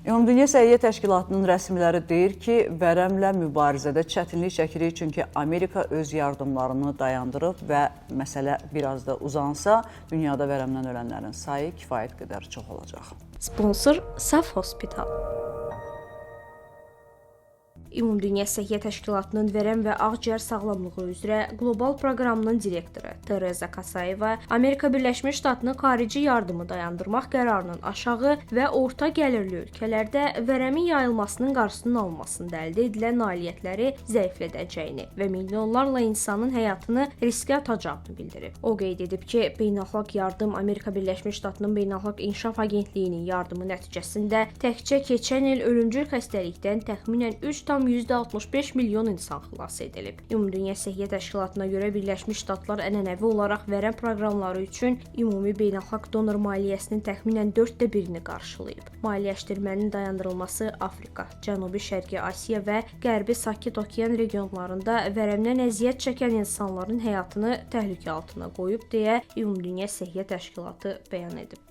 Ümumdünya Səhiyyə Təşkilatının rəsmiləri deyir ki, vərəmlə mübarizədə çətinlik çəkirik, çünki Amerika öz yardımlarını dayandırıb və məsələ biraz da uzansa, dünyada vərəmdən ölənlərin sayı kifayət qədər çox olacaq. Sponsor Saf Hospital. Ümumdünya Səhiyyə Təşkilatının verəm və ağciyər sağlamlığı üzrə qlobal proqramının direktoru Tereza Kasayeva Amerika Birləşmiş Ştatının xarici yardımı dayandırmaq qərarının aşağı və orta gəlirli ölkələrdə vərəmin yayılmasının qarşısının alınmasında əldə edilən nailiyyətləri zəiflədəcəyini və milyonlarla insanın həyatını riskə atacağını bildirib. O qeyd edib ki, beynəlxalq yardım Amerika Birləşmiş Ştatının Beynəlxalq İnkişaf Agentliyinin yardımı nəticəsində təkcə keçən il ölümcül xəstəlikdən təxminən 3,65 milyon insan xilas edilib. Ümumdünya Səhiyyə Təşkilatına görə Birləşmiş Ştatlar ənənəvi olaraq vərəm proqramları üçün ümumi beynəlxalq donor maliyyəsinin təxminən 1/4-ni qarşılayıb. Maliyyələşdirmənin dayandırılması Afrika, Cənubi-Şərqi Asiya və Qərbi Sakit Okean regionlarında vərəmdən əziyyət çəkən insanların həyatını təhlükə altına qoyub deyə Ümumdünya Səhiyyə Təşkilatı bəyan edib.